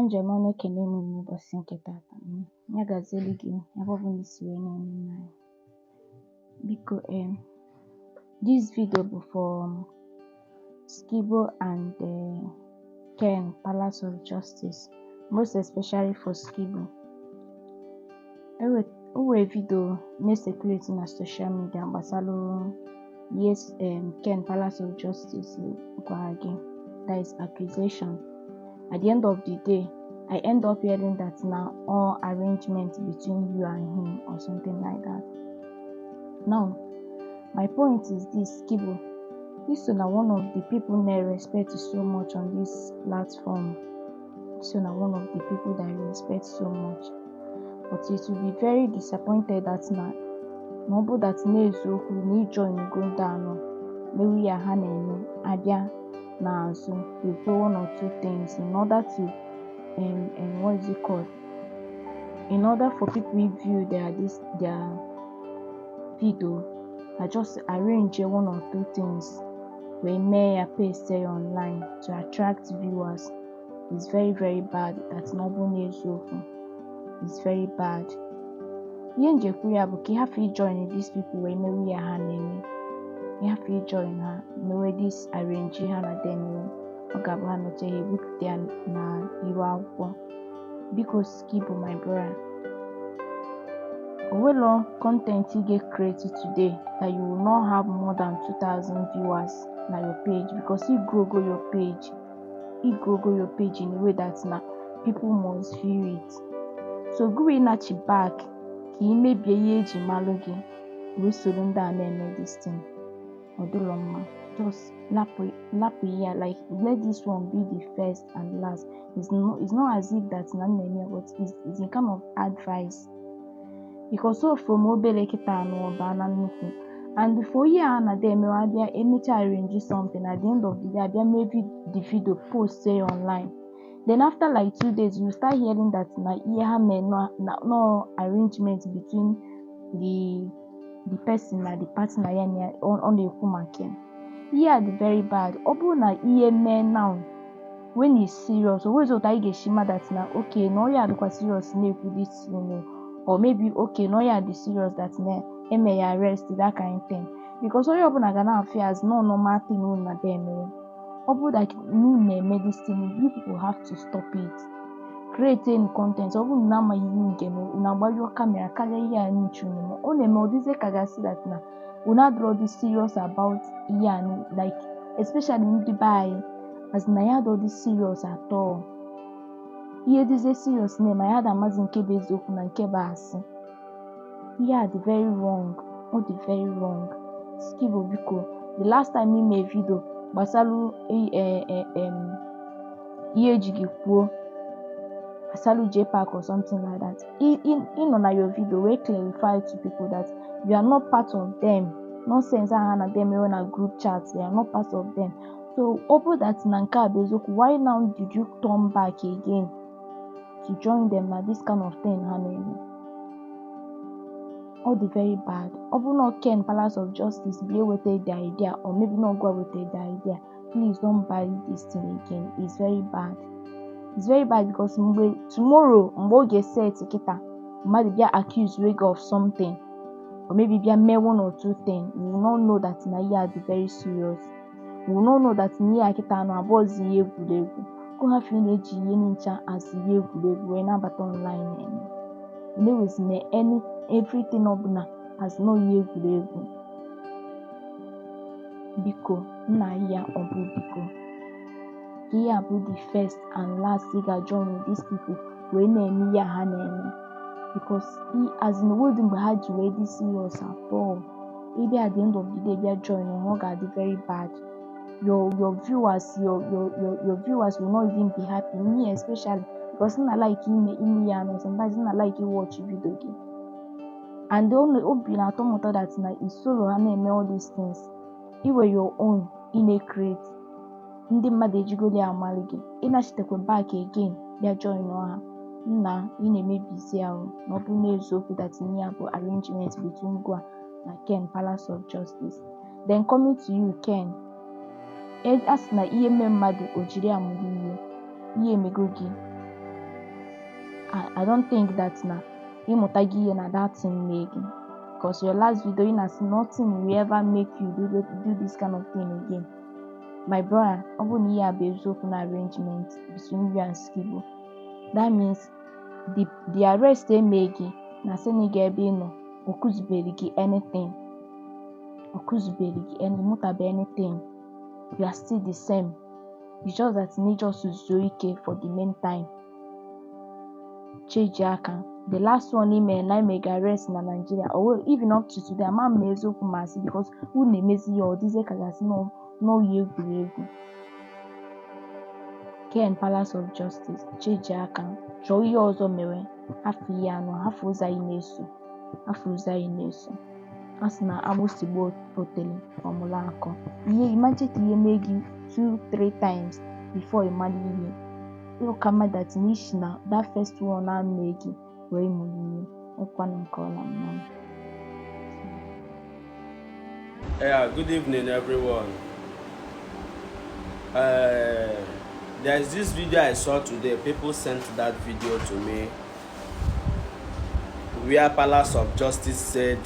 Njem ọnụ, ekene m unu n'ụbọchị nke tata. Ya gazielu gị ebe ọ bụla i si wee na-ene anyị. Biko, this video bụ for Skibo and Ken Palace of Justice, most especially for Skibo. O nwere video na-ecirculate na social media gbasara ihe Ken Palace of Justice gwara gị, that is accusation. At the end of the day, I end up hearing that na all arrangement between you and him or something like that. Now, my point is this: Skibo, this na one of the people I respect so much on this platform. This na one of the people that I respect so much. But it will be very disappointed that na ọ bụ that n'eziokwu na ị join go ndị anọ mewe ya ha na-eme, abịa n'azụ ekwu one or two things in order to what is it called, in order for people to view their video. I just arrange one or two things wee mee ya, paste ya online to attract viewers. It's very, very bad that na ọ bụ n'eziokwu. It's very bad. Ihe m ji ekwu ya bụ ka ị hafụ ijoin these people wee mewe ya ha na-eme. Ị hafụ ijoin ha mewe this arrange ha na dem emewe, ọ ga-abụ ha mechaa, ha ebupụta ya na iru akwụkwọ. Biko Skibo, my brother, onwelo content ị ga-create today that you will not have more than 2000 viewers na your page, because you grow go your page, you grow go your page in a way that na people must view it. So gị wee nachi back ka ị mebie ihe eji malụ gị wee soro ndị a na-eme this thing, ọ dịrọ mma. Just lapụ lapụ ya, like, let this one be the first and last. It's not as if that na m na-eme ya, but it's a kind of advice, because so from obere kịta anụ ọbaa na nnukwu, and for ihe a na-ada eme, abịa emecha arrange something, at the end of the day abịa mee the video, post ya online. Then after like 2 days, you start hearing that na ihe ha mee na no arrangement between the person na the partner ya na ọ na-ekwu maka ya. Ihe a dị very bad. Ọ bụrụ na ihe mee now when it's serious, o nwezi otu anyị ga-esi ma that na okay, na onye a dịkwa serious na-ekwu this thing o, or maybe okay, na onye a dị serious that na eme ya arrest, that kind thing, because onye ọbụla ga na-afụ ya as no normal thing unu na dey emewe. Ọ bụrụ that unu na-eme this thing, you people have to stop it. Create any content, ọ bụrụ na amaghị ihe unu ga-eme, unu agbanyụọ camera karịa ihe a nche unu eme. Ọ na-eme ọ dịzie ka gasị that na unu adịrọ dị serious about ihe a, like especially ndị be anyị, as na ya adịrọ dị serious at all. Ihe dịzie serious na-eme, anyị ada amazi nke bụ eziokwu na nke bụ asị. Ihe a dị very wrong, ọ dị very wrong. Skibo, biko, the last time ị mee video gbasara ihe eji gị kwuo gbasara JPAC or something like that, ị nọ na your video wee clarify to people that you are not part of them nonsense ahụ ha na dem emewe na group chat. You are not part of them. So ọ bụrụ that na nke a bụ eziokwu, why now did you turn back again to join them na this kind of thing ha na-eme? Ọ dị very bad. Ọ bụrụ na Ken Palace of Justice bịa eweta the idea, or maybe na ọgwa weta the idea, please don't buy this thing again. It's very bad, it's very bad, because mgbe tomorrow, mgbe ọ ga-eset kịta, mmadụ bịa accuse gị of something or maybe bịa mee one or two thing, you will not know that na ihe a dị very serious. You will not know that na ihe a kịta anụ abụọzi ihe egwuregwu ka ọ hafụ. Ị na-eji ihe ncha as ihe egwuregwu wee nabata online eme na-ewezina any everything ọbụla as no ihe egwuregwu. Biko, nna ya, ọ bụ biko, ka ihe a bụ the first and last ị ga-join with these people wee na-eme ihe a ha na-eme, because as in onwedị mgbe ha ji wee dị serious at all. Ịbịa at the end of the day bịa join ha, ọ ga-adị very bad. Your viewers, your viewers will not even be happy. Me especially, because m na like ime ya anọ sometimes, m na like watch video gị, and obi na-atọ m ụtọ that na isoro ha na-eme all these things. Iwe your own ị na-create, ndị mmadụ ejigolo ya amalụ gị, ịnachitekwa back again bịa join ha, nna, ị na-emebizi ahụ. Na ọ bụrụ n'eziokwu that ihe a bụ arrangement between gị na Ken Palace of Justice. Then coming to you, Ken, a sị na ihe mee mmadụ o jiri ya mụrụ ihe. Ihe emego gị. I don't think that na ịmụtago ihe na that thing mee gị, because your last video ị na-asị nothing will ever make you do this kind of thing again. My brother, ọ bụrụ na ihe a bụ eziokwu na arrangement between you and Skibo, that means the arrest eme gị na Senegal ebe ị nọ, ọ kụzibere gị anything, ọ kụzibere gị any mụtabe anything. You are still the same. It's just that na ị just zuo ike for the meantime. Cheji aka the last one ime na ime gị arrest na Nigeria or even up to today, ama m eziokwu ma asị, because unu emezi ya ọ dịzie ka gasị n'oyi egwuregwu. Ken Palace of Justice, cheji aka chọọ ihe ọzọ mere. Hafụ ihe anụ, hafụ ụzọ anyị na-eso, hafụ ụzọ anyị na-eso. A sị na agbụsị gbuo otele ọmụla akọ ihe. Imagine ka ihe mee gị 2-3 times before ị mara ihe. Ọ ka mma that na isi na that first one a mee gị wee mụrụ ihe ọkwanụ nke ọla mmanụ. Yeah, good evening, everyone. There's this video I saw today. People sent that video to me where Palace of Justice said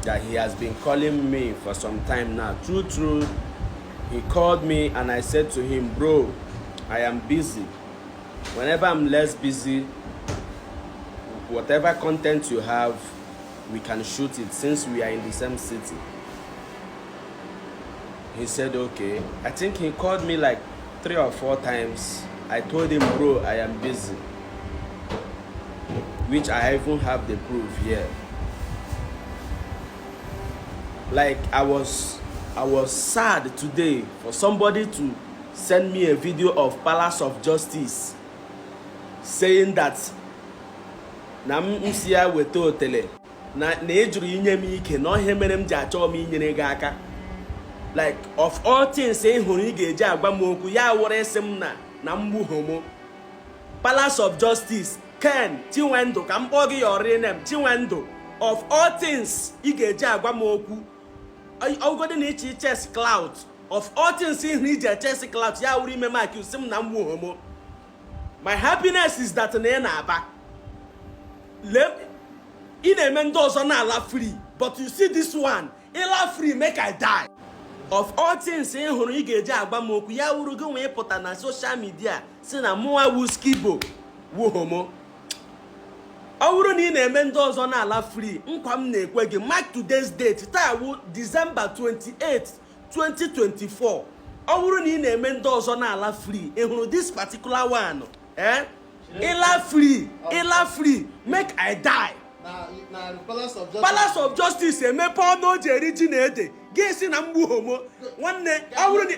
that he has been calling me for some time now. True, true. He called me and I said to him, "Bro, I am busy. Whenever I'm less busy, whatever content you have, we can shoot it since we are in the same city." He said, "Okay." I think he called me like three or four times. I told him, "Bro, I am busy," which I even have the proof here. Like, I was sad today for somebody to send me a video of Palace of Justice saying that na m si ya weta otele na ị jụrụ inye m ike na ihe mere m ji achọ m inyere gị aka. Like, of all things ị hụrụ ị ga-eji agwa m okwu, ya wụrụ ịsị m na mgbu homo. Palace of Justice, Ken Chinwendu, ka m kpọọ gị your real name, Chinwendu, of all things ị ga-eji agwa m okwu, ọgụgodị na ịchị chase clout, of all things ị hụrụ iji chase clout, ya wụrụ ime maki sị m na mgbu homo. My happiness is that na ị na-aba lee ị na-eme ndị ọzọ na-ala free, but you see this one, ịla free, make I die. Of all things ị hụrụ ị ga-eji agwa m okwu, ya wuru gị nwee pụta na social media si na mụnwa wu Skibo wu homo. Ọ bụrụ na ị na-eme ndị ọzọ na-ala free, nkwa m na-ekwe gị, mark today's date, taa wu December 28 2024, ọ bụrụ na ị na-eme ndị ọzọ na-ala free, ị hụrụ this particular one, eh, ịla free, ịla free, make I die. Na Palace of Justice. Palace of Justice emepe ọnụ o ji eri ji na ede, gị si na mgbu homo. Nwanne, ọ bụrụ ndị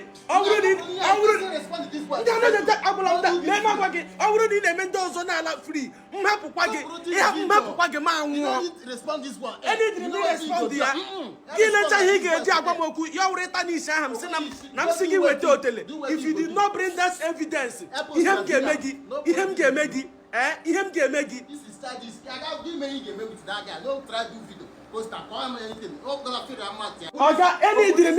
anaghị agwụla ndị na-eme agwa gị, ọ bụrụ na ị na-eme ndị ọzọ na-ala free, m hapụkwa gị, m hapụkwa gị ma nwụọ. Enidiri m respond ya. Gị lecha ihe ị ga-eji agwa m okwu, ya wụrụ ịta n'isi aha m si na m si gị weta otele. If you did not bring that evidence, ihe m ga-eme gị, ihe m ga-eme gị, ee, ihe m ga-eme gị. This is charges. I got give me you with that guy. No try do video. Post am. Call him anything. No gonna feel that much. Ọga, enidiri m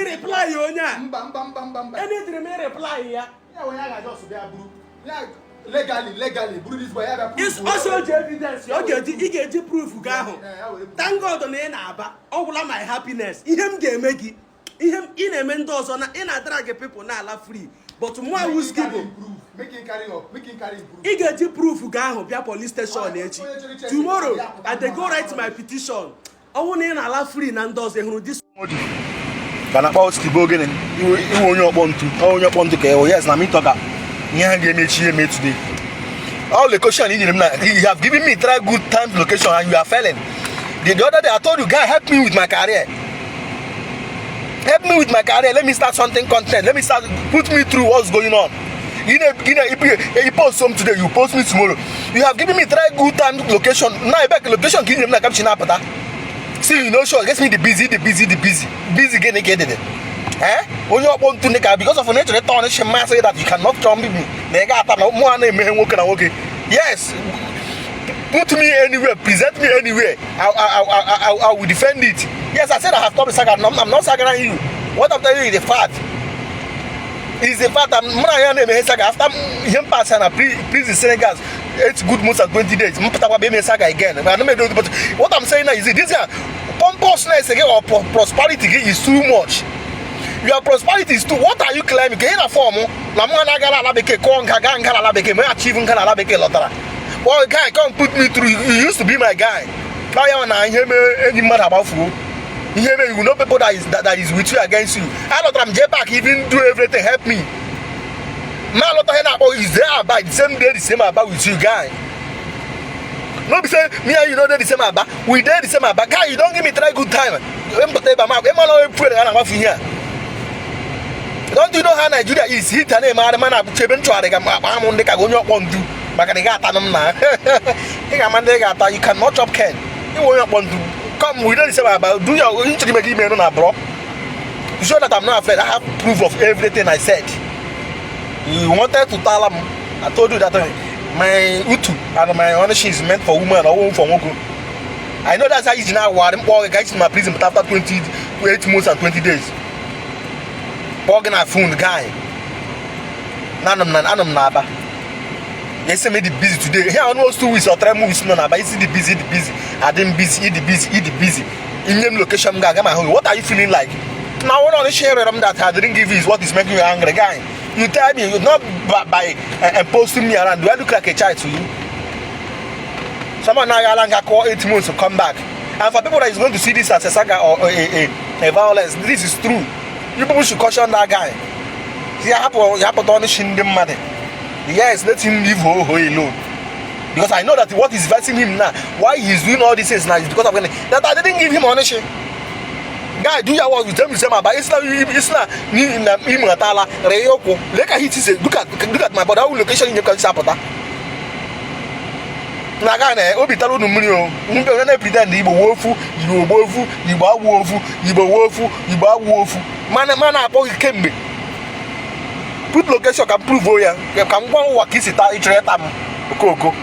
reply onye a. Mba, mba, mba, mba, mba. Enidiri m reply ya. Ya wee ya ga-just bịa buru ya legally buru this boy, ya bịa prove. Ọsọ o ji evidence ọ ga-eji, ị ga-eji proof gị ahụ. Ya were proof. Thank God na ị na-aba. Ọ gwụla my happiness. Ihe m ga-eme gị, ihe ị na-eme ndị ọzọ na ị na-adara gị people na-ala free, but mụ Make awụ him Skibo. carry improve. Make him carry up, make him carry improve. Ị ga-eji proof gị ahụ bịa police station echi. Tomorrow I dey go write my petition. Ọnwụ na ị na-ala free na ndị ọzọ, ị hụrụ this Ka na-akpọ Skibo gịnị? Iwe onye ọkpọ ntu, ọ onye ọkpọ ntu ka ewe. Yes, na m ịtọ ka ihe ha ga-emechi ihe mee today. All location i nyere m na you have given me try good time location and you are failing. The other day I told you, guy, help me with my career, help me with my career, let me start something, content, let me start, put me through what's going on. You post some today, you post me tomorrow. You have given me try good time location now. Ebe location ka i nyere m na ka m si na-apụta, see, you know, sure gets me the busy, the busy, the busy, busy. Gịnị ka edede, eh, onye ọkpọ ntu dị ka because of na ịchọrọ ịtọ ọnịshị mmasị that you cannot trump me na ị ga-ata na mụ a na-emeghe nwoke na nwoke. Yes, put me anywhere, present me anywhere, I will defend it. Yes, I said I have stopped saga. I'm not sagaring you. What I'm telling you is the fact, is the fact that mụ na ya na-emeghe saga after ihe m pass na prison Senegal. 8 good months and 20 days. M pụtakwa bịa eme saga again. But I but what I'm saying now is this year pompousness gị or prosperity gị is too much. Your prosperity is too. What are you claiming? Ka ị na form na mụ na-agara ala bekee, kụọ nga, gaa nga ala bekee, mee achieve nga ala bekee, lọtara. Well, guy, come put me through. You used to be my guy. Ọ ya na ihe mee enyi mmadụ agbafuo, ihe mee you know people that is with you against you. Alọtara m jee back, even do everything, help me. Ma alọtaghị na-akpọ is there aba the same day, the same aba with you, guy. No be say me and you no dey the same aba. We dey the same aba. Guy, you don give me try good time. Mpụta ebe a ma ịma na onye pụrụ ya na-agbafu ihe a. Don't you know how Nigeria is? Hit na-emegharị mana abụcha ebe m chọgharị ga akpa amụ ndị ka gị onye ọkpọ ndu, maka na ị ga-ata m na ị ga-ama ndị ị ga-ata. You cannot chop ken. Ịnwe onye ọkpọ ndu, come, we dey the same aba. Do your onye chọrọ ime gị ime na bro. You sure that I'm not afraid? I have proof of everything I said. You wanted to tell am. I told you that my utu and my honesty is meant for women or for nwoke. I know that's how you now warị mkpọ gị ka isi ma prison, but after 28 months and 20 days, kpọọ gị na phone, guy, na anọ m na anọ m n'Aba. Esi m ịdị busy today here, almost 2 weeks or 3 weeks nọ n'Aba. Isi dị busy, dị busy, adị m busy, ịdị busy, ịdị busy. Inye m location m ga-aga ma hụ. What are you feeling like now? One of share m that I didn't give you is what is making you angry. Guy, you tell me you not by posting me around. Do I look like a child to you? Someone now ga call 8 months to come back. And for people that is going to see this as a saga or a violence, this is true. You people should caution that guy. Ya hapụ, ya hapụta ọnụ shi ndị mmadụ. Yes, let him leave ho alone, because I know that what is vexing him now, why he is doing all these things now, is because of that I didn't give him ownership. Guy, do your work. You tell me say my it's not, it's not na ịmụtala ree ụkwụ. Lee ka hit is. Look at my body. How location nye ka si apụta na aga na obi tara unu mmiri o. Ndị onye na-epretend Igbo wuo ofu, Igbo gbuo ofu, Igbo awụ ofu, Igbo wuo ofu, Igbo awụ ofu, mana akpọ gị kemgbe. Put location ka m prove ya, ka m gwa ụwa ka isi taa. Ị chọrọ ịta m okoko.